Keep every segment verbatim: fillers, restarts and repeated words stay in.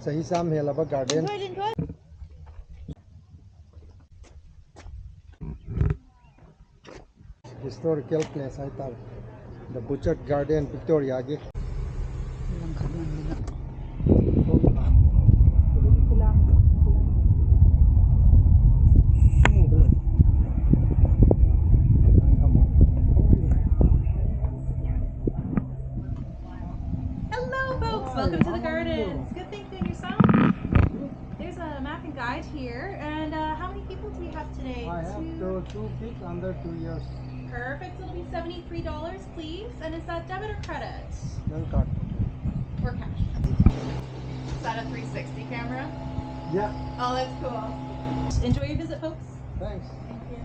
ꯆꯍꯤ ꯆꯥꯝ ꯍꯦꯜꯂꯕ garden꯫ Historical place ꯍꯥꯏꯇꯥꯔꯦ, The Butchart Garden, Victoria ꯒꯤ꯫ Hello, folks. Welcome to the gardens. Good thing, doing yourself. There's a map and guide here. And uh, how many people do we have today? I have two, two kids under two years. Perfect. So it'll be seventy-three dollars, please. And is that debit or credit? Debit card. Or cash? Is that a three sixty camera? Yeah. Oh, that's cool. Enjoy your visit, folks. Thanks. Thank you.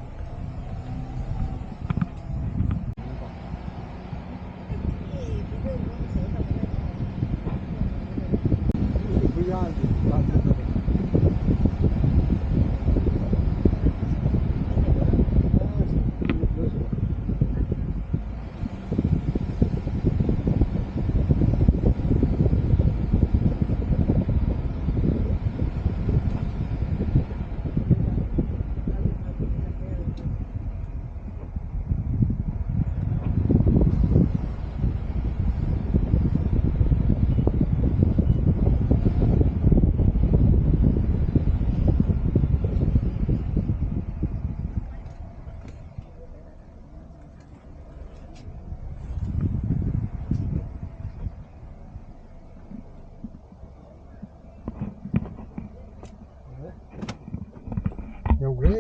ꯌꯧꯈ꯭ꯔꯦ꯫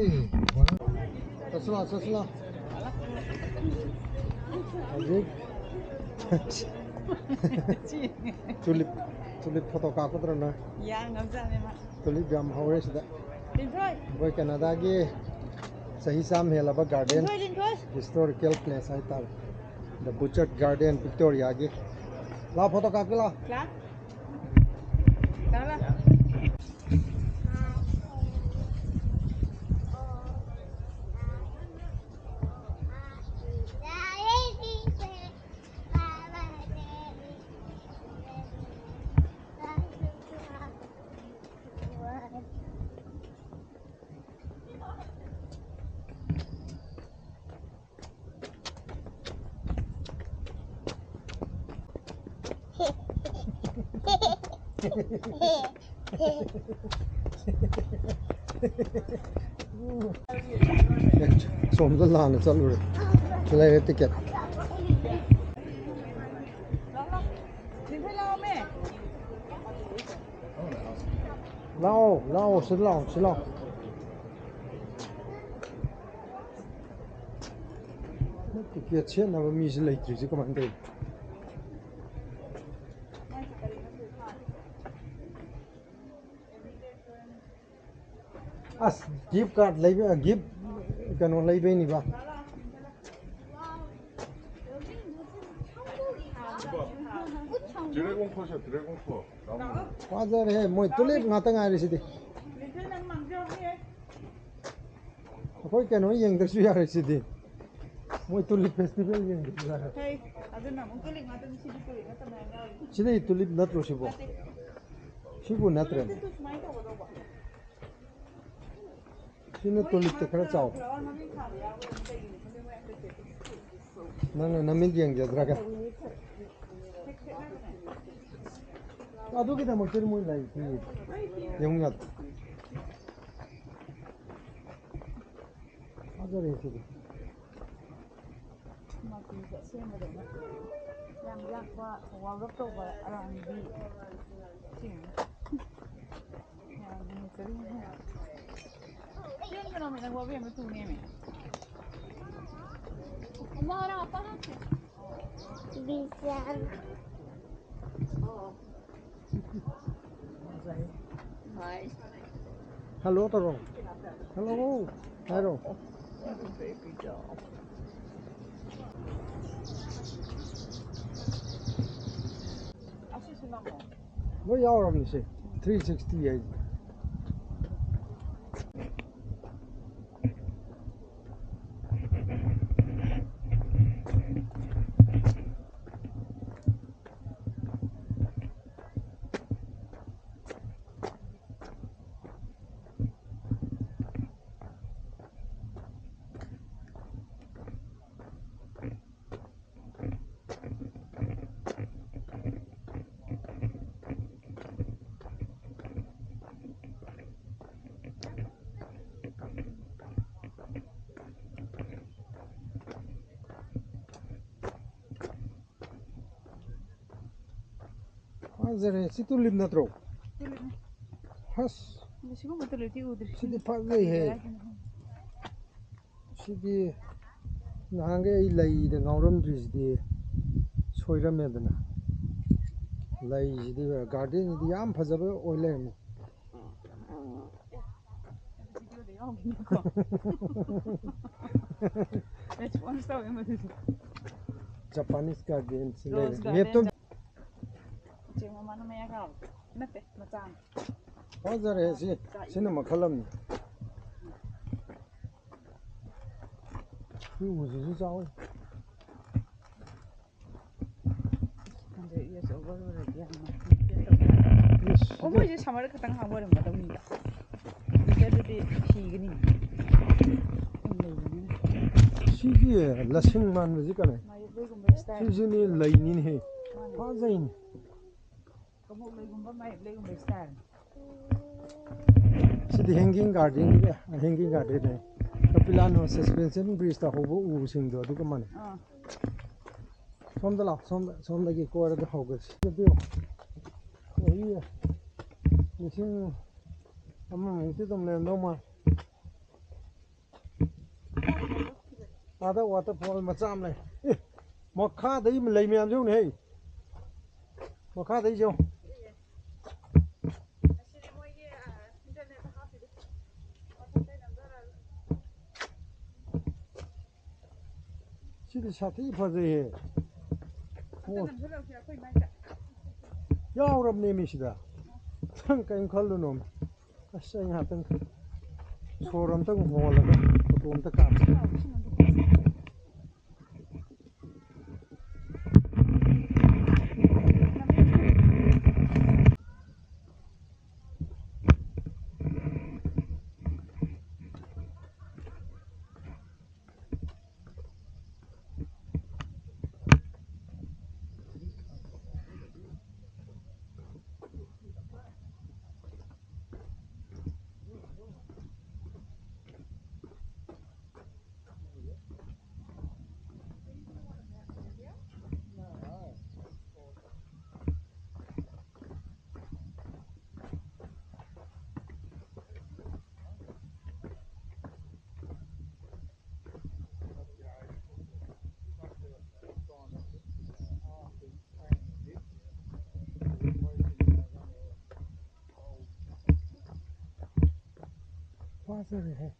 ꯆꯠꯁꯤꯂꯥ, ꯆꯠꯁꯤꯂꯥ꯫ ꯍꯧꯖꯤꯛ tulip, tulip photo ꯀꯥꯞꯀꯗ꯭ꯔꯣ ꯅꯪ? ꯌꯥ, ꯉꯝꯖꯥꯠꯅꯦ ꯃꯥ꯫ Tulip ꯌꯥꯝ ꯍꯧꯔꯦ ꯁꯤꯗ꯫ ꯂꯤꯟꯊꯣꯏ꯫ ꯑꯩꯈꯣꯏ ꯀꯦꯅꯥꯗꯥꯒꯤ ꯆꯍꯤ ꯆꯥꯝ ꯍꯦꯜꯂꯕ garden, ꯂꯤꯟꯊꯣꯏ, ꯂꯤꯟꯊꯣꯏ꯫ Historical place ꯍꯥꯏꯇꯥꯔꯦ, The Butchart Garden, Victoria ꯒꯤ꯫ ꯂꯥꯎ, photo ꯀꯥꯞꯀꯦ ꯂꯥꯎ꯫ ꯂꯥꯎ꯫ ꯂꯥꯎ, ꯂꯥꯎ꯫ ꯁꯣꯝꯗ ꯂꯥꯟꯅ ꯆꯠꯂꯨꯔꯦ꯫ ꯁꯤ ꯂꯩꯔꯦ ꯇꯤꯀꯦꯠ꯫ ꯂꯥꯛꯑꯣ, ꯂꯥꯛꯑꯣ, ꯁꯤꯗ ꯂꯥꯛꯑꯣ, ꯁꯤ ꯂꯥꯛꯑꯣ꯫ ꯇꯤꯀꯦꯠ ꯁꯦꯠꯅꯕ ꯃꯤꯁꯦ ꯂꯩꯇ꯭ꯔꯤꯁꯦ ꯀꯃꯥꯏꯅ ꯇꯧꯔꯤꯅꯣ? ꯑꯁ, ꯒꯤꯐ ꯀꯥꯔꯗ ꯂꯩꯕ, ꯒꯤꯐ ꯀꯩꯅꯣ ꯂꯩꯕꯩꯅꯤꯕ꯫ ꯐꯖꯔꯦꯍꯦ, ꯃꯣꯏ ꯇꯨꯂꯤꯞ ꯉꯥꯛꯇ ꯉꯥꯏꯔꯦ ꯁꯤꯗꯤ꯫ ꯑꯩꯈꯣꯏ ꯀꯩꯅꯣ ꯌꯦꯡꯗ꯭ꯔꯁꯨ ꯌꯥꯔꯦ ꯁꯤꯗꯤ꯫ ꯃꯣꯏ ꯇꯨꯂꯤꯞ ꯐꯦꯁꯇꯤꯚꯦꯜ ꯌꯦꯡꯗ꯭ꯔꯁꯨ ꯌꯥꯔꯦ꯫ ꯍꯩ, ꯑꯗꯨꯅ ꯑꯃꯨꯛ ꯇꯨꯂꯤꯞ ꯉꯥꯛꯇꯅꯤ, ꯁꯤꯗꯤ ꯇꯨꯂꯤꯞ ꯅꯠꯇꯕ ꯃꯌꯥꯝ ꯌꯥꯎꯔꯤ꯫ ꯁꯤꯗꯤ ꯇꯨꯂꯤꯞ ꯅꯠꯇ꯭ꯔꯣ ꯁꯤꯕꯣ? ꯅꯠꯇꯦ꯫ ꯁꯤꯕꯨ ꯅꯠꯇ꯭ꯔꯦ꯫ ꯇꯨꯂꯤꯞꯇꯨ ꯁꯨꯃꯥꯏꯅ ꯇꯧꯒꯗꯧꯕ꯫ ꯁꯤꯅ ꯇꯨꯂꯤꯞꯇ ꯈꯔ ꯆꯥꯎ꯫ ꯐ꯭ꯂꯥꯋꯔ ꯃꯃꯤꯡ ꯊꯥꯕ ꯌꯥꯎꯕꯗꯨꯅ ꯀꯩꯒꯤꯅꯣ ꯈꯪꯗꯦ, ꯃꯣꯏ ꯑꯝꯇ ꯁꯦꯠꯇꯦ꯫ ꯅꯪꯅ ꯅꯃꯤꯠ ꯌꯦꯡꯖꯗ꯭ꯔꯒ꯫ ꯑꯗꯨꯒꯤꯗꯃꯛꯇꯗꯤ ꯃꯣꯏ ꯂꯥꯏ ꯄꯤꯔꯤꯗꯣ꯫ ꯌꯦꯡꯉꯨ ꯌꯥꯗ꯭ꯔꯣ? ꯐꯖꯔꯦ ꯁꯤꯗꯤ꯫ ꯃꯆꯨꯁꯦ ꯑꯁꯦꯡꯕꯗꯧꯅ ꯌꯥꯝ ꯌꯥꯛꯄ, ꯋꯥꯎꯔꯞ ꯇꯧꯕ ꯑꯔꯥꯡꯕꯤ꯫ ꯁꯤꯅꯤ꯫ ꯌꯥꯝ ꯅꯨꯡꯉꯥꯏꯖꯔꯤ꯫ ꯆꯦꯟꯒꯅꯣꯃꯤ, ꯅꯪ ꯋꯥꯕꯤ ꯑꯃ ꯇꯨꯅꯦꯃꯤ꯫ ꯕꯤꯖꯥꯔ꯫ ꯍꯜꯂꯣ ꯇꯧꯔꯣ꯫ ꯍꯜꯂꯣ ꯍꯥꯏꯔꯣ꯫ ꯂꯣꯏ ꯌꯥꯎꯔꯕꯅꯤ ꯁꯦ꯫ ꯊ꯭ꯔꯤ ꯁꯤꯛꯁꯇꯤ ꯍꯥꯏꯁꯦ꯫ ꯐꯖꯔꯦ꯫ ꯁꯤ ꯇꯨꯂꯤꯞ ꯅꯠꯇ꯭ꯔꯣ? ꯇꯨꯂꯤꯞꯅꯦ꯫ ꯍꯁ꯫ ꯑꯗꯣ ꯁꯤꯒꯨꯝꯕ ꯇꯨꯂꯤꯞꯇꯤ ꯎꯗ꯭ꯔꯤ꯫ ꯁꯤꯗꯤ ꯐꯖꯩꯍꯦ꯫ ꯀꯔꯤ variety ꯅꯣ ꯈꯪꯗꯦ꯫ ꯁꯤꯗꯤ ꯅꯍꯥꯟꯈꯩ ꯑꯩ ꯂꯩꯗ ꯉꯥꯎꯔꯝꯗ꯭ꯔꯤꯁꯤꯗꯤ ꯁꯣꯏꯔꯝꯃꯦꯗꯅ꯫ ꯂꯩꯁꯤꯗꯤ, garden ꯁꯤꯗꯤ ꯌꯥꯝ ꯐꯖꯕ ꯑꯣꯏ ꯂꯩꯔꯝꯃꯦ꯫ Video ꯗ ꯌꯥꯎꯈꯤꯅꯤꯀꯣ꯫ Response ꯇꯧꯋꯦ ꯃꯗꯨꯁꯨ꯫ Japanese garden ꯁꯤ ꯂꯩꯔꯦ꯫ Rose garden꯫ Map ꯇꯣ ꯎꯆꯦꯛ ꯃꯃꯥꯅ ꯃꯌꯥ ꯀꯥꯕ ꯅꯠꯇꯦ, ꯃꯆꯥꯅꯤ꯫ ꯐꯖꯔꯦ ꯁꯤ꯫ ꯁꯤꯅ ꯃꯈꯜ ꯑꯃꯅꯤ꯫ ꯁꯤ ꯎꯁꯤꯁꯨ ꯆꯥꯎꯋꯤ꯫ ꯈꯪꯗꯦ, ꯌꯦꯁ, over ꯑꯣꯏꯔꯗꯤ ꯌꯥꯝꯅ ꯏꯁ, ꯑꯣ, ꯁꯤꯗ ꯃꯣꯏꯁꯦ summer ꯗ ꯈꯛꯇꯪ ꯍꯥꯡꯕ ꯑꯣꯏꯔꯝꯒꯗꯧꯅꯤꯗ꯫ Winter ꯗꯗꯤ ꯁꯤꯒꯅꯤ꯫ ꯌꯥꯝ ꯂꯩꯕꯅꯤꯅ꯫ ꯁꯤꯒꯤ ꯂꯁꯤꯡ ꯃꯥꯟꯕꯁꯤ ꯀꯩꯅꯣ? ꯃꯥꯏꯔꯦꯟ ꯂꯩꯒꯨꯝꯕ style꯫ ꯁꯤꯁꯤꯅꯤ ꯂꯩꯅꯤꯅꯦꯍꯦ꯫ ꯃꯥꯅꯦ꯫ ꯐꯖꯩꯅꯦ꯫ ꯀꯕꯣꯛ ꯂꯩꯒꯨꯝꯕ, ꯃꯥꯏꯔꯦꯟ ꯂꯩꯒꯨꯝꯕ style꯫ ꯁꯤꯗꯤ hanging garden ꯅꯦ, hanging garden ꯅꯦ꯫ ꯀꯄꯤꯂꯥꯅꯣ suspension bridge ꯇ ꯍꯧꯕ ꯎꯁꯤꯡꯗꯣ ꯑꯗꯨꯒ ꯃꯥꯟꯅꯩ꯫ ꯑꯥ꯫ ꯁꯣꯝꯗ ꯂꯥꯛꯑꯣ, ꯁꯣꯝꯗ, ꯁꯣꯝꯗꯒꯤ ꯀꯣꯏꯔꯒ ꯍꯧꯒ꯭ꯔꯁꯤ꯫ ꯑꯗꯨ ꯆꯍꯤ ꯂꯤꯁꯤꯡ ꯑꯃꯃꯨꯛꯇꯤ ꯑꯗꯨꯝ ꯂꯩꯔꯝꯗꯧ ꯃꯥꯜꯂꯦ꯫ ꯑꯥꯗ waterfall ꯃꯆꯥ ꯑꯃ ꯂꯩ꯫ ꯑꯦ, ꯃꯈꯥꯗꯩ ꯂꯩ ꯃꯌꯥꯝꯁꯦ ꯌꯦꯡꯉꯨꯅꯦꯍꯦ꯫ ꯃꯈꯥꯗꯩꯁꯦ ꯌꯦꯡꯉꯨ꯫ ꯁꯤꯗꯤ ꯁꯥꯊꯤ ꯐꯖꯩꯍꯦ꯫ ꯑꯣ꯫ ꯌꯥꯎꯔꯕꯅꯦꯃꯤ ꯁꯤꯗ꯫ ꯅꯪ ꯀꯔꯤꯝ ꯈꯜꯂꯨꯅꯣ꯫ ꯑꯁ, ꯑꯩ ꯉꯥꯏꯍꯥꯛꯇꯪ ꯁꯣꯔ ꯑꯝꯇꯪ ꯍꯣꯜꯂꯒ ꯐꯣꯇꯣ ꯑꯝꯇ ꯀꯥꯞꯁꯤ꯫ ꯐꯖꯔꯦꯍꯦ꯫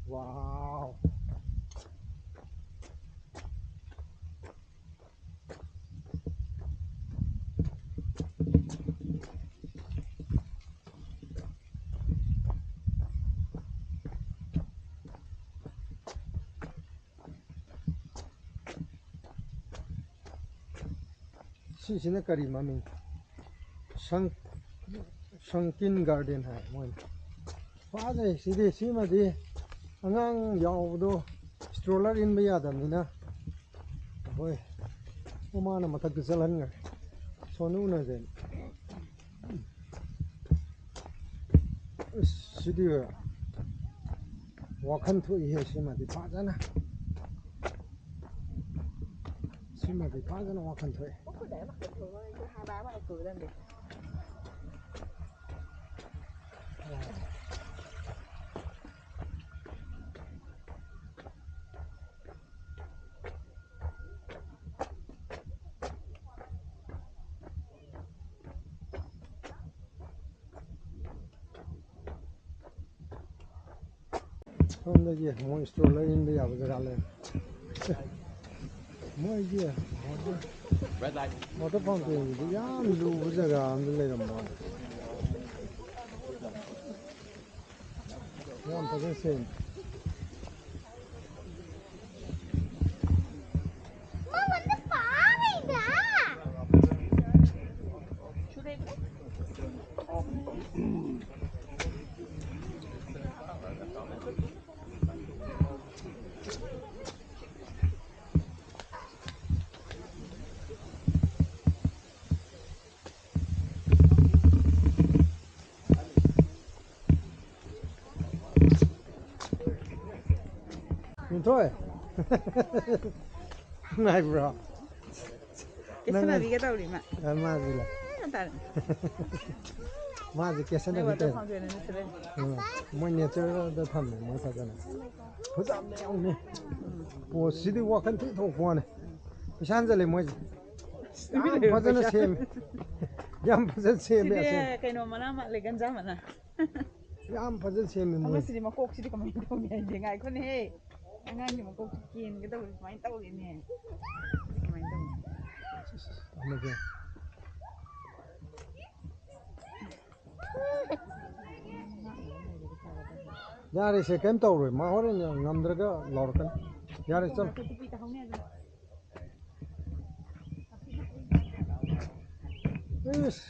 Wow. ꯁꯤꯁꯤꯅ ꯀꯔꯤ ꯃꯃꯤꯡ? ꯁꯪ-, ꯁꯪꯀꯤꯟ ꯒꯥꯔꯗꯦꯟ ꯍꯥꯏ ꯃꯣꯏꯅ꯫ ꯐꯖꯩ ꯁꯤꯗꯤ꯫ ꯁꯤꯃꯗꯤ ꯑꯉꯥꯡ ꯌꯥꯎꯕꯗꯣ stroller ꯏꯟꯕ ꯌꯥꯗꯕꯅꯤꯅ ꯑꯩꯈꯣꯏ ꯃꯃꯥꯅ ꯃꯊꯛꯇ ꯆꯠꯍꯟꯈ꯭ꯔꯦ꯫ ꯁꯣꯅꯨꯅꯁꯦ꯫ ꯑꯁ, ꯁꯤꯗꯤ ꯋꯥꯈꯜ ꯊꯣꯛꯏꯍꯦ꯫ ꯁꯤꯃꯗꯤ ꯐꯖꯅ, ꯁꯤꯃꯗꯤ ꯐꯖꯅ ꯋꯥꯈꯜ ꯊꯣꯛꯑꯦ꯫ ꯁꯣꯝꯗꯒꯤ ꯃꯣꯏ stroller ꯏꯟꯕ ꯌꯥꯕ ꯖꯒꯥ ꯂꯩ꯫ ꯃꯣꯏꯒꯤ water fountainꯁꯤꯗꯤ ꯌꯥꯝ ꯂꯨꯕ ꯖꯒꯥ ꯑꯃꯗ ꯂꯩꯔꯝꯕ ꯋꯥꯅꯤ꯫ ꯌꯥꯝ ꯐꯖꯅ ꯁꯦꯝꯃꯤ꯫ ꯂꯤꯟꯊꯣꯏ꯫ ꯅꯨꯡꯉꯥꯏꯕ꯭ꯔꯣ? ꯀꯦꯁꯟꯅꯕꯤꯒ ꯇꯧꯔꯤ ꯃꯥ꯫ ꯑ, ꯃꯥꯁꯨ ꯂꯥꯛ-꯫ ꯑ, ꯇꯥꯔꯦ꯫ ꯃꯥꯁꯦ ꯀꯦꯁꯟꯅꯕꯤ ꯇꯧꯋꯦ꯫ ꯎꯝ, ꯃꯣꯏ ꯅꯦꯆꯔꯦꯜꯗ ꯊꯝꯃꯦ ꯃꯣꯏ ꯐꯖꯅ꯫ ꯐꯖꯕꯅꯦ ꯌꯦꯡꯉꯨꯅꯦ꯫ ꯄꯣꯠꯁꯤꯗꯤ ꯋꯥꯈꯜ ꯊꯤ ꯊꯣꯛꯄ ꯋꯥꯅꯤ꯫ ꯄꯩꯁꯥ ꯍꯟꯖꯜꯂꯦ ꯃꯣꯏꯁꯦ꯫ ꯌꯥꯝ ꯐꯖꯅ ꯁꯦꯝꯃꯦ꯫ ꯌꯥꯝ ꯐꯖꯅ ꯁꯦꯝꯃꯦ ꯁꯤꯗꯤ ꯑꯁꯦꯡꯕ꯫ ꯀꯩꯅꯣ ꯃꯅꯥ ꯃꯥꯜꯂꯦ, ꯒꯟꯖꯥ ꯃꯅꯥ꯫ ꯌꯥꯝ ꯐꯖꯅ ꯁꯦꯝꯃꯦ ꯃꯣꯏ꯫ ꯑꯃꯁꯤꯗꯤ ꯃꯀꯣꯛꯁꯤꯗꯤ ꯀꯃꯥꯏꯅ ꯇꯧꯅꯤ ꯍꯥꯏꯗꯤ, ꯉꯥꯏꯈꯣꯅꯦꯍꯦ꯫ ꯑꯉꯥꯡꯒꯤ ꯃꯀꯣꯛꯁꯤ ꯀꯦꯟꯒꯦ ꯇꯧꯕꯁꯦ ꯁꯨꯃꯥꯏꯅ ꯇꯧꯔꯤꯅꯦ꯫ ꯀꯃꯥꯏꯅ ꯇꯧꯅꯤ? ꯑꯃꯁꯦ꯫ ꯌꯥꯔꯦꯁꯦ, ꯀꯩꯝ ꯇꯧꯔꯣꯏ꯫ ꯃꯥ ꯍꯣꯔꯦꯟ ꯉꯝꯗ꯭ꯔꯒ ꯂꯥꯎꯔꯛꯀꯅꯤ꯫ ꯌꯥꯔꯦ, ꯆꯠꯂꯣ꯫ ꯏꯁ꯫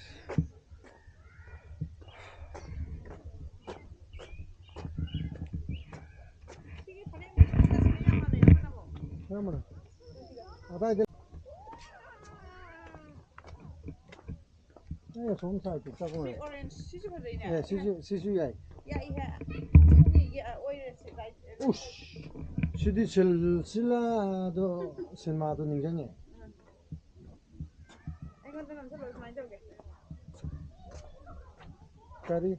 ꯀꯔꯝꯕꯅꯣ? ꯑꯗꯥꯏꯗ꯫ ꯑꯩ ꯑꯁꯣꯝ ꯁꯥꯏꯠꯇ ꯆꯪꯉꯨꯔꯦ꯫ ꯁꯤ ꯑꯣꯔꯦꯟꯖ ꯁꯤꯁꯨ ꯐꯖꯩꯅꯦ꯫ ꯑꯦ, ꯁꯤꯁꯨ, ꯁꯤꯁꯨ ꯌꯥꯏ꯫ ꯌꯥꯏꯍꯦ꯫ ꯁꯤꯅꯦ, ꯌꯥ-, ꯑꯣꯏꯔꯦ, ꯁꯤ ꯂꯥꯏꯠ꯫ ꯎꯁ! ꯁꯤꯗꯤ ꯁꯤꯜ-, ꯁꯤꯂꯥꯗꯣ ꯁꯤꯅꯦꯃꯥꯗꯣ ꯅꯤꯡꯁꯤꯡꯉꯦ꯫ ꯎꯝ꯫ ꯑꯩꯉꯣꯟꯗ ꯅꯝꯁꯜꯂꯣ, ꯁꯨꯃꯥꯏꯅ ꯇꯧꯒꯦ꯫ ꯀꯔꯤ?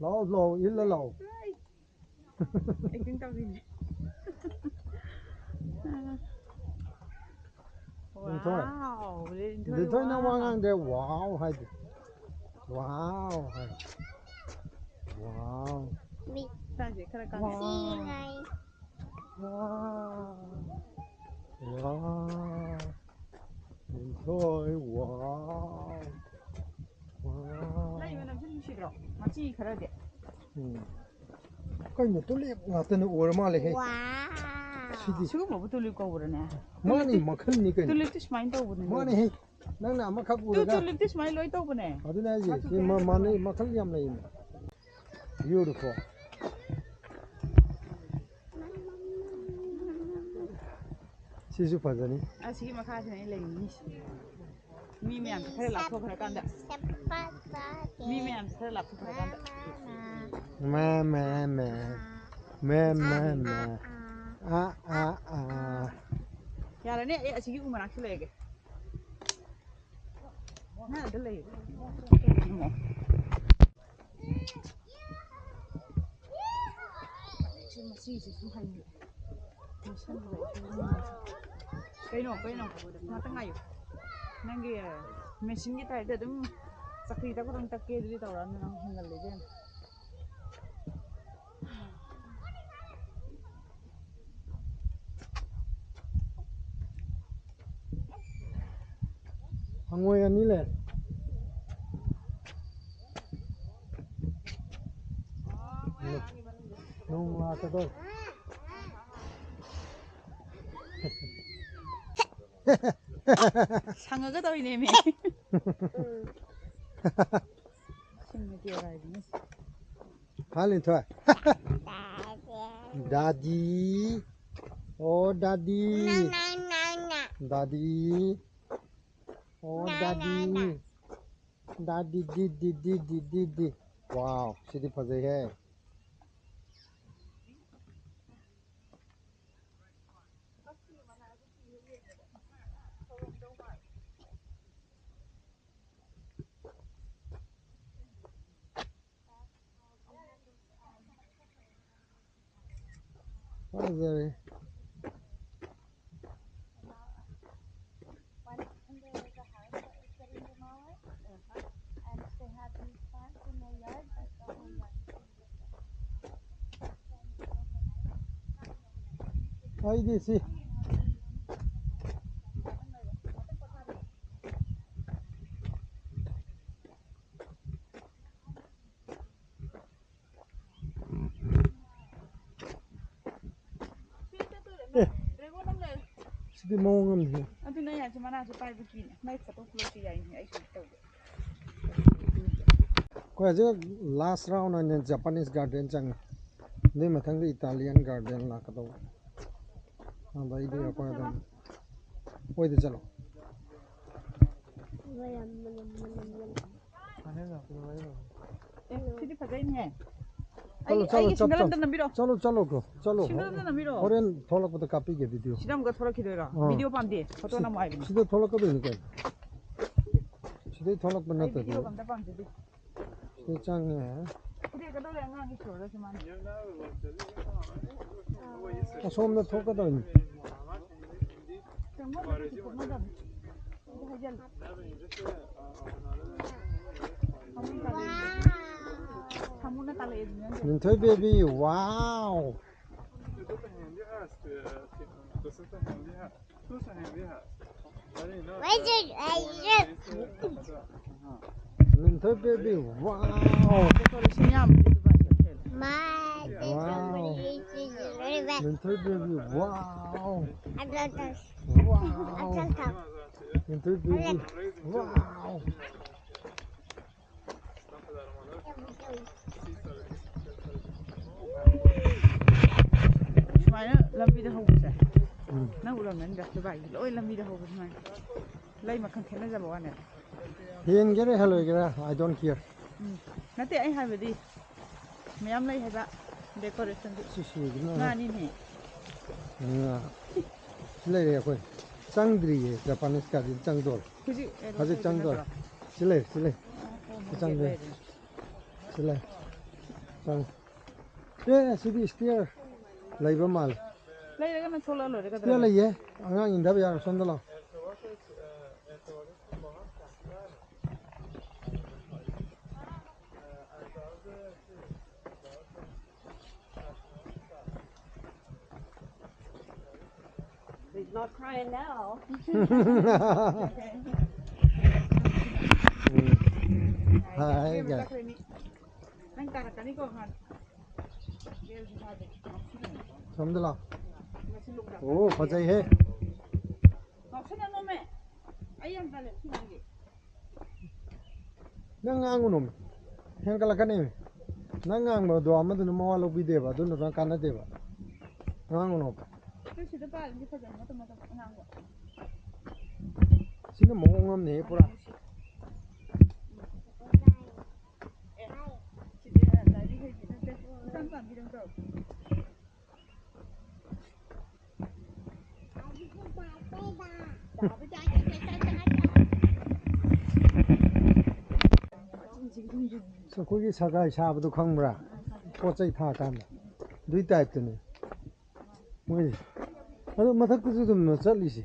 ꯂꯥꯛꯑꯣ, ꯂꯥꯛꯑꯣ, ꯏꯜꯂ ꯂꯥꯛꯑꯣ꯫ ꯑꯩ꯫ ꯑꯦꯛꯇꯤꯡ ꯇꯧꯔꯤꯅꯦ꯫ ꯂꯤꯟꯊꯣꯏ꯫ ꯋꯥꯎ, ꯂꯤꯟꯊꯣꯏ, ꯂꯤꯟꯊꯣꯏ, ꯅꯪ ꯋꯥ ꯋꯥꯎ꯫ ꯉꯥꯡꯗꯦ, ꯋꯥꯎ ꯍꯥꯏꯗꯦ꯫ ꯋꯥꯎ ꯍꯥꯏ꯫ ꯋꯥꯎ꯫ ꯃꯤ꯫ ꯁꯥꯁꯦ ꯈꯔ ꯀꯪꯉꯦ꯫ ꯋꯥꯎ꯫ ꯁꯤ ꯉꯥꯏ꯫ ꯋꯥꯎ꯫ ꯋꯥꯎ꯫ ꯂꯤꯟꯊꯣꯏ, ꯋꯥꯎ꯫ ꯋꯥꯎ꯫ ꯂꯩ ꯃꯅꯝꯁꯦ ꯅꯨꯡꯁꯤꯗ꯭ꯔꯣ? ꯃꯆꯤ ꯈꯔꯗꯤ꯫ ꯎꯝ꯫ ꯀꯩꯅꯣ, ꯇꯨꯂꯤꯞ ꯉꯥꯛꯇꯅ ꯑꯣꯏꯔ ꯃꯥꯜꯂꯦꯍꯦ꯫ ꯋꯥꯎ꯫ ꯁꯤꯗꯤ꯫ ꯁꯤꯒꯨꯝꯕꯕꯨ ꯇꯨꯂꯤꯞ ꯀꯧꯕ꯭ꯔꯅꯦ? ꯃꯥꯅꯤ, ꯇꯨꯂꯤꯞꯇꯤ, ꯃꯈꯜꯅꯤ ꯀꯩꯅꯣ꯫ ꯇꯨꯂꯤꯞꯇꯤ ꯁꯨꯃꯥꯏꯅ ꯇꯧꯕꯅꯦ꯫ ꯃꯥꯅꯦꯍꯦ꯫ ꯅꯪꯅ ꯑꯃꯈꯛ ꯇꯨ, ꯎꯔꯒ꯫ ꯇꯨꯂꯤꯞꯇꯤ ꯁꯨꯃꯥꯏꯅ ꯂꯣꯏ ꯇꯧꯕꯅꯦ꯫ ꯑꯗꯨꯅꯦ ꯍꯥꯏꯁꯦ꯫ ꯃꯆꯨ ꯁꯤ ꯃ-, ꯈꯦꯠꯅꯗꯕ꯫ ꯃꯥꯟꯅꯩ, ꯃꯈꯜ ꯌꯥꯝ ꯂꯩꯌꯦ꯫ Beautiful꯫ ꯁꯤꯁꯨ ꯐꯖꯅꯤ꯫ ꯑꯁꯤꯒꯤ ꯃꯈꯥꯁꯤꯅ ꯑꯩ ꯂꯩꯅꯤꯡꯉꯤꯁꯦ꯫ ꯃꯤ ꯃꯌꯥꯝꯁꯦ ꯈꯔ ꯂꯥꯞꯊꯣꯛꯈ꯭ꯔꯀꯥꯟꯗ꯫ ꯃꯤ ꯃꯌꯥꯝꯁꯦ ꯈꯔ ꯂꯥꯞꯊꯣꯛꯈ꯭ꯔꯀꯥꯟꯗ꯫ ꯃꯦ, ꯃꯦ, ꯃꯦ꯫ ꯃꯦ, ꯃꯦ, ꯃꯦ꯫ ꯑꯥ, ꯑꯥ, ꯑꯥ꯫ ꯌꯥꯔꯅꯤ, ꯑꯩ ꯑꯁꯤꯒꯤ ꯎ ꯃꯅꯥꯛꯁꯤ ꯂꯩꯔꯒꯦ꯫ ꯅꯪ ꯑꯗ ꯂꯩꯌꯨ꯫ ꯁꯤ ꯃꯁꯤꯁꯦ ꯁꯨꯝ ꯍꯥꯏꯅꯤꯡꯉꯦ꯫ ꯀꯩꯅꯣ, ꯀꯩꯅꯣ? ꯉꯥꯛꯇꯪ ꯉꯥꯏꯌꯨ꯫ ꯅꯪꯒꯤ ꯃꯦꯆꯤꯟꯒꯤ ꯇꯥꯏꯞꯇ ꯑꯗꯨꯝ ꯆꯀ꯭ꯔꯤ ꯇꯛꯄꯗꯧ ꯇꯛꯀꯦ ꯑꯗꯨꯗꯤ ꯇꯧꯔꯛꯑꯅꯨ, ꯅꯪ ꯍꯦꯟꯒꯜꯂꯦ ꯏꯕꯦꯝꯃ꯫ ꯍꯪꯉꯣꯏ ꯑꯅꯤ ꯂꯩ꯫ ꯅꯣꯡ ꯂꯥꯛꯀꯗꯧꯔꯦ꯫ ꯁꯪꯉꯒ ꯇꯧꯔꯤꯅꯦꯃꯤ꯫ ꯁꯤꯡꯅ ꯀꯦꯔꯥ ꯍꯥꯏꯕꯅꯤ꯫ ꯍꯥ, ꯂꯤꯟꯊꯣꯏ꯫ ꯗꯥꯗꯤ꯫ ꯑꯣ, ꯗꯥꯗꯤ꯫ ꯗꯥꯗꯤ꯫ ꯑꯣ, ꯗꯥꯗꯤ꯫ ꯗꯥꯗꯤ, ꯗꯤ, ꯗꯤ, ꯗꯤ, ꯗꯤ, ꯗꯤ, ꯗꯤ꯫ ꯋꯥꯎ, ꯁꯤꯗꯤ ꯐꯖꯩꯍꯦ꯫ What is that? ꯑꯩꯗꯤ ꯁꯤ꯫ ꯑꯦ, ꯁꯤꯗꯤ ꯃꯑꯣꯡ ꯑꯃꯅꯤ꯫ ꯑꯗꯨꯅ ꯌꯥꯏꯁꯦ, ꯃꯅꯥꯁꯨ ꯄꯥꯏꯕ ꯀꯤꯅꯦ꯫ ꯃꯥꯏ ꯐꯣꯇꯣ ꯈꯨꯂꯧꯁꯨ ꯌꯥꯏꯅꯦ, ꯑꯩꯁꯨ ꯇꯧꯒꯦ꯫ ꯑꯩꯈꯣꯏ ꯍꯧꯖꯤꯛ last round ꯑꯣꯏꯅ Japanese garden ꯆꯪꯉꯦ꯫ ꯑꯗꯨꯏ ꯃꯊꯪꯗ Italian garden ꯂꯥꯛꯀꯗꯧꯕ꯫ ꯑꯗꯩꯗꯤ ꯑꯩꯈꯣꯏ ꯑꯗꯨꯝ ꯑꯣꯏꯗ ꯆꯠꯂꯣ꯫ ꯑꯦ, ꯁꯤꯗꯤ ꯐꯖꯩꯅꯦ꯫ ꯆꯠꯂꯣ, ꯑꯩ, ꯆꯠꯂꯣ, ꯑꯩꯒꯤ ꯆꯠ-, single ꯑꯝꯇ ꯆꯠ-, ꯅꯝꯕꯤꯔꯣ꯫ ꯆꯠꯂꯣ, ꯆꯠꯂꯣ, ꯒ꯭ꯔꯣ, ꯆꯠꯂꯣ꯫ Single ꯑꯝꯇ ꯅꯝꯕꯤꯔꯣ꯫ ꯍꯣꯔꯦꯟ ꯊꯣꯛꯂꯛꯄꯗ ꯀꯥꯞꯄꯤꯒꯦ video꯫ ꯁꯤꯗ ꯑꯃꯨꯛꯀ ꯊꯣꯛꯂꯛꯈꯤꯗꯣꯏꯔꯣ? ꯑꯥ꯫ Video ꯄꯥꯝꯗꯦ, photo ꯁꯤ-, ꯅꯝꯃꯣ ꯍꯥꯏꯕꯅꯤ꯫ ꯁꯤꯗ ꯊꯣꯛꯂꯛꯀꯗꯣꯏꯅꯤ ꯀꯩꯅꯣ꯫ ꯁꯤꯗꯩ ꯊꯣꯛꯂꯛꯄ ꯑꯩ ꯅꯠꯇꯗꯤ꯫ ꯚꯤꯗꯤꯑꯣꯒ ꯑꯝꯇ ꯄꯥꯝꯖꯗꯦ꯫ ꯁꯤ ꯆꯪꯉꯦ꯫ ꯈꯨꯗꯦꯛꯀꯗꯧꯔꯦ ꯑꯉꯥꯡꯒꯤ ꯁꯣꯔꯗ ꯁꯨꯃꯥꯏꯅ꯫ ꯑꯁꯣꯝꯗ ꯊꯣꯛꯀꯗꯧꯅꯤ꯫ ꯆꯪꯐꯝꯗ ꯀꯩꯁꯨ ꯊꯣꯛꯅꯗꯕꯅꯤ꯫ ꯑꯗꯨ ꯍꯥꯏꯖꯜꯂꯨ꯫ ꯁꯥꯃꯨꯅ ꯇꯥꯜꯂꯛꯑꯦ ꯑꯗꯨꯅꯦ ꯍꯥꯏꯁꯦ꯫ ꯂꯤꯟꯊꯣꯏ baby, wow! ꯂꯤꯟꯊꯣꯏ baby, wow! Decoration ꯌꯥꯝꯕꯅꯦ ꯗꯨꯕꯥꯏ ꯍꯣꯇꯦꯜ꯫ Wow! ꯂꯤꯟꯊꯣꯏ baby, wow! Wow! ꯂꯤꯟꯊꯣꯏ baby, wow! ꯁꯨꯃꯥꯏꯅ ꯂꯝꯕꯤꯗ ꯍꯧꯕꯁꯦ꯫ ꯎꯝ꯫ ꯅꯪ ꯎꯔꯝꯒꯅꯤꯗ, ꯗꯨꯕꯥꯏꯒꯤ ꯂꯣꯏ ꯂꯝꯕꯤꯗ ꯍꯧꯕ ꯁꯨꯃꯥꯏꯅ꯫ ꯂꯩ ꯃꯈꯜ ꯈꯦꯠꯅꯖꯕ ꯋꯥꯅꯦ꯫ ꯍꯦꯟꯒꯦꯔꯥ ꯍꯦꯜꯂꯣꯏꯒꯦꯔꯥ, I don't care꯫ ꯎꯝ꯫ ꯅꯠꯇꯦ, ꯑꯩ ꯍꯥꯏꯕꯗꯤ ꯃꯌꯥꯝ ꯂꯩ ꯍꯥꯏꯕ decorationꯗꯤ꯫ ꯁꯤ ꯁꯤꯗꯅ ꯉꯥꯅꯤꯅꯦ꯫ ꯉꯥ꯫ ꯁꯤ ꯂꯩꯔꯦ ꯑꯩꯈꯣꯏ꯫ ꯆꯪꯗ꯭ꯔꯤꯌꯦ, Japanese ꯀꯥꯗꯤ ꯆꯪꯗꯣꯔꯦ꯫ ꯍꯧꯖꯤꯛ ꯍꯧꯖꯤꯛ ꯆꯪꯗꯣꯔꯦ꯫ ꯅꯠꯇ꯭ꯔꯣ? ꯁꯤ ꯂꯩ, ꯁꯤ ꯂꯩ꯫ ꯑꯣ, ꯁꯤ ꯆꯪꯗꯣꯔꯦ꯫ ꯂꯩꯔꯦ꯫ ꯁꯤ ꯂꯩ꯫ ꯆꯪꯉꯣ꯫ ꯑꯦ, ꯁꯤꯗꯤ stair ꯂꯩꯕ ꯃꯥꯜꯂꯦ꯫ ꯂꯩꯔꯒꯅ ꯊꯣꯛꯂꯛꯑ ꯂꯣꯏꯔꯦ stair ꯀꯩꯗꯧꯔꯒꯦ? ꯂꯩꯌꯦ꯫ ꯑꯉꯥꯡ ꯏꯟꯊꯕ ꯌꯥꯔꯣꯏ, ꯁꯣꯝꯗ ꯂꯥꯛꯑꯣ꯫ He's not crying now. Hi, guys. ꯅꯪ ꯇꯥꯔꯛꯀꯅꯤꯀꯣ, ꯍꯥꯟꯅ꯫ ꯁꯣꯝꯗ ꯂꯥꯛꯑꯣ꯫ ꯑꯣ, ꯐꯖꯩꯍꯦ꯫ ꯉꯥꯎꯁꯟꯅꯅꯣꯃꯦ꯫ ꯑꯩ ꯌꯥꯝ ꯇꯜꯂꯦ ꯁꯤ ꯉꯥꯡꯒꯦ꯫ ꯅꯪ ꯉꯥꯡꯒꯅꯨ꯫ ꯍꯦꯟꯒꯠꯂꯛꯀꯅꯤ꯫ ꯅꯪ ꯉꯥꯡꯕꯗꯣ ꯑꯃꯗꯨꯅ ꯃꯋꯥ ꯂꯧꯕꯤꯗꯦꯕ, ꯑꯗꯨꯅ ꯀꯥꯟꯅꯗꯦꯕ꯫ ꯉꯥꯡꯒꯅꯣꯕ꯫ ꯑꯩꯈꯣꯏ ꯁꯤꯗ ꯄꯥꯜꯂꯤꯁꯦ ꯐꯖꯕ ꯃꯇꯝ ꯃꯇꯝ ꯑꯉꯥꯡꯕ꯫ ꯁꯤꯅ ꯃꯑꯣꯡ ꯑꯃꯅꯦ ꯄꯨꯔꯥ꯫ ꯑꯦ, ꯁꯤꯗꯤ ꯂꯥꯏꯔꯤꯛ ꯍꯩꯕꯤ ꯅꯠꯇꯦ꯫ ꯏꯆꯝ ꯆꯝꯕꯤꯗꯪ ꯇꯧ꯫ ꯑꯩꯈꯣꯏꯒꯤ ꯁꯒꯥꯏ ꯁꯥꯕꯗꯣ ꯈꯪꯕ꯭ꯔꯥ? ꯄꯣꯠ ꯆꯩ ꯊꯥꯀꯥꯟꯗ ꯑꯗꯨꯏ ꯇꯥꯏꯞꯇꯅꯦ ꯃꯣꯏꯁꯦ꯫ ꯑꯗꯨ ꯃꯊꯛꯇꯁꯨ ꯑꯗꯨꯝ ꯆꯠꯂꯤꯁꯦ꯫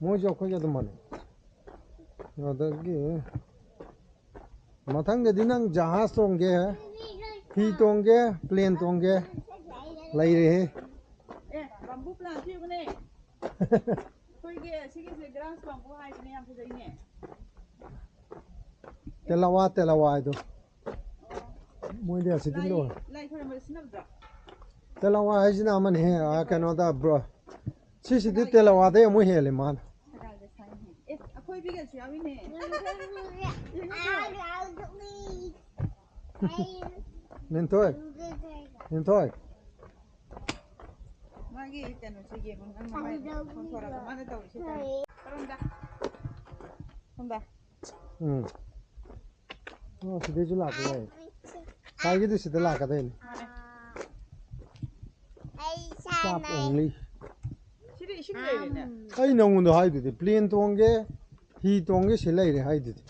ꯃꯣꯏꯁꯨ ꯑꯩꯈꯣꯏꯒ ꯑꯗꯨꯝ ꯃꯥꯟꯅꯩ꯫ ꯑꯗꯒꯤ ꯃꯊꯪꯗꯗꯤ ꯅꯪ ꯖꯍꯥꯖ ꯇꯣꯡꯒꯦ, ꯍꯤ ꯇꯣꯡꯒꯦ, ꯄ꯭ꯂꯦꯟ ꯇꯣꯡꯒꯦ, ꯂꯩꯔꯦꯍꯦ꯫ ꯑꯦ, ꯕꯝꯕꯨ ꯄ꯭ꯂꯥꯟ ꯄꯤꯕꯅꯦ꯫ ꯑꯩꯈꯣꯏꯒꯤ ꯁꯤꯒꯤꯁꯦ ꯒ꯭ꯔꯥꯁ ꯕꯝꯕꯨ ꯍꯥꯏꯕꯅꯦ, ꯌꯥꯝ ꯐꯖꯩꯅꯦ꯫ ꯇꯦꯂꯋꯥ, ꯇꯦꯂꯋꯥ ꯍꯥꯏꯗꯣ꯫ ꯃꯣꯏꯗꯤ ꯑꯁꯤꯗꯤ ꯂꯥꯏ, ꯂꯣꯏꯔꯦ꯫ ꯂꯥꯏ ꯈꯣꯏꯔꯝꯕꯗ ꯁꯤꯖꯤꯟꯅꯕꯗꯣ? ꯇꯦꯂꯋꯥ ꯍꯥꯏꯁꯤꯅ ꯑꯃꯅ ꯍꯦ-, ꯑꯥ, ꯀꯩꯅꯣꯗ, ꯕ꯭ꯔꯣ꯫ ꯁꯤꯁꯤꯗꯤ ꯇꯦꯂꯋꯥꯗꯩ ꯑꯃꯨꯛ ꯍꯦꯜꯂꯦ ꯃꯥꯅ꯫ ꯁꯒꯥꯏꯗ ꯁꯥꯏꯅꯦ꯫ ꯑꯦ, ꯑꯀꯣꯏꯕꯤꯒꯁꯨ ꯌꯥꯎꯏꯅꯦ꯫ ꯂꯤꯟꯊꯣꯏ, ꯂꯤꯟꯊꯣꯏ꯫ ꯃꯥꯒꯤ ꯀꯩꯅꯣꯁꯦ ꯌꯦꯡꯉꯣ, ꯅꯪ ꯃꯃꯥꯏ ꯄꯥꯡꯊꯣꯔꯛꯑꯒ ꯃꯥꯅ ꯇꯧꯔꯤꯁꯦ ꯀꯔꯤ? ꯀꯔꯣꯝꯗ? ꯁꯣꯝꯗ꯫ ꯎꯝ꯫ ꯑꯣ, ꯁꯤꯗꯩꯁꯨ ꯂꯥꯛꯄ ꯌꯥꯏ꯫ ꯁꯥꯏꯒꯤꯗꯤ ꯁꯤꯗ ꯂꯥꯛꯀꯗꯣꯏꯅꯤ꯫ ꯃꯥꯅꯦ꯫ Stop only꯫ ꯁꯤꯗꯤ ꯏꯁꯤꯡ ꯂꯩꯔꯦꯅꯦ꯫ ꯑꯩ ꯅꯉꯣꯟꯗ ꯍꯥꯏꯗꯨꯗꯤ, ꯄ꯭ꯂꯦꯟ ꯇꯣꯡꯒꯦ, ꯍꯤ ꯇꯣꯡꯒꯦ ꯁꯤ ꯂꯩꯔꯦ ꯍꯥꯏꯗꯨꯗꯤ꯫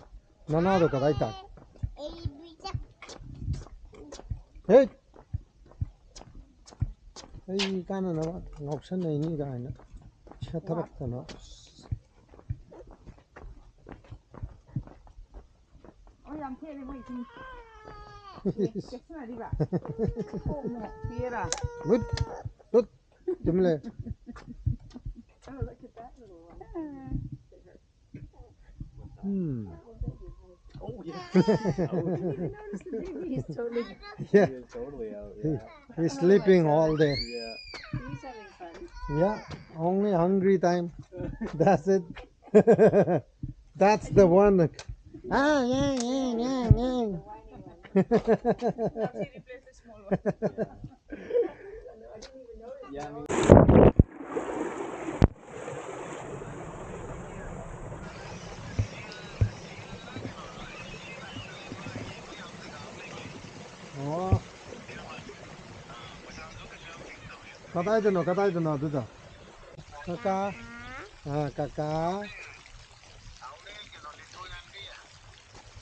ꯅꯅꯥꯗꯣ ꯀꯗꯥꯏ ꯇꯥꯏ? ꯍꯦ! ꯑꯩ ꯀꯥꯟꯅꯅꯕ ꯉꯥꯎꯁꯟꯅꯩꯅꯤ ꯀꯥꯏꯅ ꯁꯦꯠꯊꯔꯛꯇꯅ꯫ ꯑꯣ, ꯌꯥꯝ ꯊꯦꯡꯉꯦ ꯃꯣꯏ ꯏꯁꯤꯡ꯫ ꯆꯦꯛꯁꯤꯟꯅꯔꯤꯕ? ꯑꯣ, ꯃꯣ, ꯄꯤꯌꯦꯔꯥ? ꯂꯨꯠ, ꯂꯨꯠ, ꯇꯨꯃꯤꯟ ꯂꯩ꯫ Oh, look at that little one. Hmm. Oh, yeah. Notice the baby. He's totally, yeah, totally out. He, yeah, he's sleeping all day. Yeah. He's having fun. Yeah, only hungry time. That's it. That's the one. Ah, yeah, yeah, yeah, yeah. Now she replaced the small one. Yeah. Yeah, I mean, ꯑꯣ꯫ ꯀꯗꯥꯏꯗꯅꯣ, ꯀꯗꯥꯏꯗꯅꯣ ꯑꯗꯨꯗꯣ? ꯀꯀꯥ꯫ ꯑꯥ, ꯀꯀꯥ꯫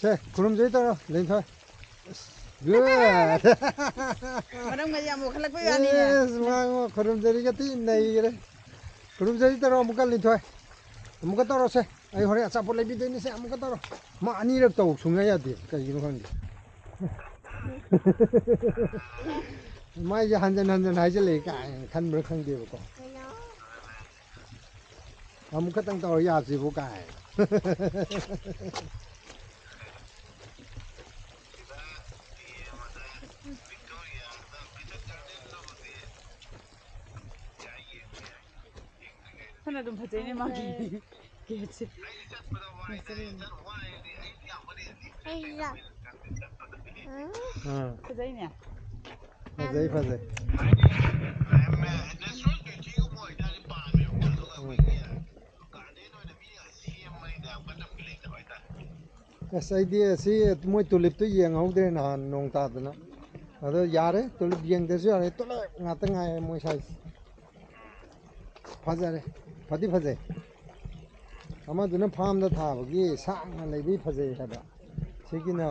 ꯁꯦ, ꯈꯨꯔꯨꯝꯖꯩ ꯇꯧꯔꯣ, ꯂꯤꯟꯊꯣꯏ꯫ Good. ꯃꯔꯝꯒ ꯌꯥꯝ ꯃꯣꯛꯈꯠꯂꯛꯄꯩ ꯋꯥꯅꯤꯅꯦ꯫ ꯑꯦꯁ, ꯃꯥ, ꯃꯥ, ꯈꯨꯔꯨꯝꯖꯔꯤꯒ ꯊꯤ ꯅꯩꯈ꯭ꯔꯦ꯫ ꯈꯨꯔꯨꯝꯖꯔꯤ ꯇꯧꯔꯣ ꯑꯃꯨꯛꯀ, ꯂꯤꯟꯊꯣꯏ꯫ ꯑꯃꯨꯛꯀ ꯇꯧꯔꯣꯁꯦ꯫ ꯑꯩ ꯍꯣꯔꯦꯟ ꯑꯆꯥꯄꯣꯠ ꯂꯩꯕꯤꯗꯣꯏꯅꯤꯁꯦ꯫ ꯑꯃꯨꯛꯀ ꯇꯧꯔꯣ꯫ ꯃꯥ ꯑꯅꯤꯔꯛ ꯇꯧ ꯁꯨꯡꯌꯥ ꯌꯥꯗꯦ꯫ ꯀꯩꯒꯤꯅꯣ ꯈꯪꯗꯦ꯫ ꯃꯥꯏꯁꯦ ꯍꯟꯖꯟ ꯍꯟꯖꯟ ꯍꯥꯏꯖꯜꯂꯛꯑꯦ ꯀꯥꯏꯅ ꯈꯟꯕ꯭ꯔꯥ ꯈꯪꯗꯦꯕꯀꯣ꯫ ꯑꯃꯨꯛ ꯈꯛꯇꯪ ꯇꯧꯔ ꯌꯥꯁꯤꯕꯨ ꯀꯥꯏ꯫ ꯐꯅ ꯑꯗꯨꯝ ꯐꯖꯩꯅꯦ ꯃꯥꯒꯤ ꯒꯦꯠꯁꯦ꯫ ꯑꯩꯔꯣ? ꯑꯥ꯫ ꯐꯖꯩꯅꯦ꯫ ꯐꯖꯩ, ꯐꯖꯩ꯫ ꯎꯝ꯫ ꯑꯁ, ꯑꯩꯗꯤ ꯑꯁꯤ ꯃꯣꯏ ꯇꯨꯂꯤꯞꯇꯨ ꯌꯦꯡꯍꯧꯗ꯭ꯔꯦ ꯅꯍꯥꯟ ꯅꯣꯡ ꯇꯥꯗꯅ꯫ ꯑꯗꯣ ꯌꯥꯔꯦ, ꯇꯨꯂꯤꯞ ꯌꯦꯡꯗ꯭ꯔꯁꯨ ꯌꯥꯔꯦ, ꯇꯨꯂꯤꯞ ꯉꯥꯛꯇ ꯉꯥꯏꯔꯦ ꯃꯣꯏ ꯁ꯭ꯋꯥꯏꯁꯦ꯫ ꯐꯖꯔꯦ, ꯐꯗꯤ ꯐꯖꯩ꯫ ꯑꯃꯗꯨꯅ ꯐꯥꯝꯗ ꯊꯥꯕꯒꯤ ꯁꯥꯡꯅ ꯂꯩꯕꯒꯤ ꯐꯖꯩ ꯍꯥꯏꯕ꯫ ꯁꯤꯒꯤꯅ,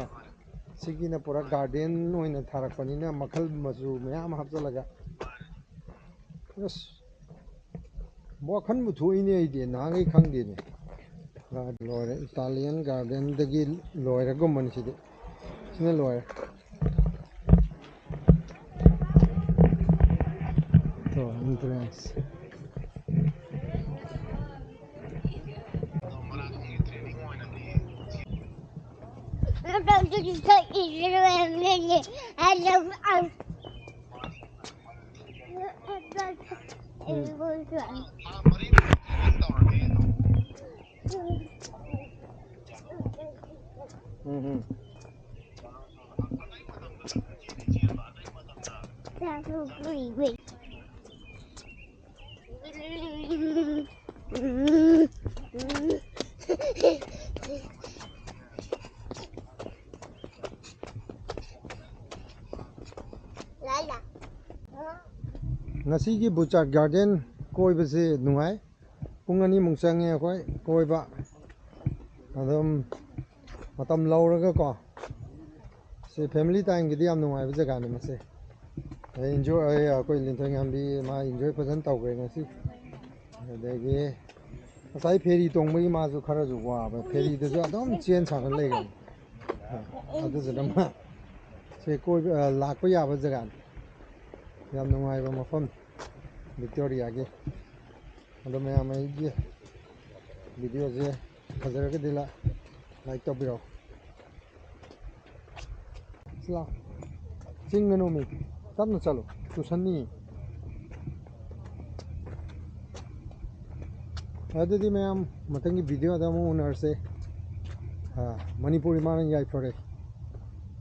ꯁꯤꯒꯤꯅ ꯄꯨꯔꯥ ꯒꯥꯔꯗꯦꯟ ꯑꯣꯏꯅ ꯊꯥꯔꯛꯄꯅꯤꯅ ꯃꯈꯜ ꯃꯆꯨ ꯃꯌꯥꯝ ꯍꯥꯞꯆꯤꯜꯂꯒ꯫ ꯑꯁ, ꯋꯥꯈꯟꯕꯨ ꯊꯣꯛꯏꯅꯦ ꯑꯩꯗꯤ, ꯅꯍꯥꯟꯈꯩ ꯈꯪꯗꯦꯅꯦ꯫ ꯂꯣꯏꯔꯦ, ꯏꯇꯥꯂꯤꯌꯟ ꯒꯥꯔꯗꯦꯟꯗꯒꯤ ꯂꯣꯏꯔꯒꯨꯝꯕꯅꯤ ꯁꯤꯗꯤ꯫ ꯁꯤꯅ ꯂꯣꯏꯔꯦ꯫ ꯇꯣ, entrance꯫ ꯎꯝ꯫ ꯎꯝ, ꯎꯝ꯫ ꯉꯁꯤꯒꯤ ꯕꯨꯆꯥꯔ ꯒꯥꯔꯗꯦꯟ ꯀꯣꯏꯕꯁꯦ ꯅꯨꯡꯉꯥꯏ꯫ ꯄꯨꯡ ꯑꯅꯤꯃꯨꯛ ꯆꯪꯉꯦ ꯑꯩꯈꯣꯏ ꯀꯣꯏꯕ꯫ ꯑꯗꯨꯝ ꯃꯇꯝ ꯂꯧꯔꯒꯀꯣ꯫ ꯁꯤ family timeꯒꯤꯗꯤ ꯌꯥꯝ ꯅꯨꯡꯉꯥꯏꯕ ꯖꯒꯥꯅꯤ ꯃꯁꯦ꯫ ꯑꯗꯩ enjoy, ꯑꯩ, ꯑꯩꯈꯣꯏ ꯂꯤꯟꯊꯣꯏꯉꯥꯝꯕꯤ ꯃꯥ enjoy ꯐꯖꯅ ꯇꯧꯈ꯭ꯔꯦ ꯉꯁꯤ꯫ ꯑꯗꯒꯤ ꯉꯁꯥꯏ ferry ꯇꯣꯡꯕꯒꯤ ꯃꯥꯁꯨ ꯈꯔꯁꯨ ꯋꯥꯕ, ferryꯗꯁꯨ ꯑꯗꯨꯝ ꯆꯦꯟ ꯁꯥꯟꯅ ꯂꯩꯈ꯭ꯔꯦ꯫ ꯑꯗꯨꯗꯨꯅ ꯃꯥ ꯁꯤ ꯀꯣꯏꯕ, ꯑ, ꯂꯥꯛꯄ ꯌꯥꯕ ꯖꯒꯥꯅꯤ, ꯌꯥꯝ ꯅꯨꯡꯉꯥꯏꯕ ꯃꯐꯝ ꯕꯤꯛꯇꯣꯔꯤꯌꯥꯒꯤ꯫ ꯑꯗꯣ ꯃꯌꯥꯝ ꯑꯩꯒꯤ videoꯁꯦ ꯐꯖꯔꯒꯗꯤ ꯂꯥ-, like ꯇꯧꯕꯤꯔꯛꯑꯣ꯫ ꯁꯤ ꯂꯥꯎ꯫ ꯆꯤꯡꯒꯅꯣꯃꯤ꯫ ꯇꯞꯅ ꯆꯠꯂꯨ꯫ ꯇꯨꯁꯟꯅꯤ꯫ ꯑꯗꯨꯗꯤ ꯃꯌꯥꯝ, ꯃꯊꯪꯒꯤ videoꯗ ꯑꯃꯨꯛ ꯎꯅꯔꯁꯦ꯫ ꯑꯥ, ꯃꯅꯤꯄꯨꯔ ꯏꯃꯥꯅ ꯌꯥꯏꯐꯔꯦ꯫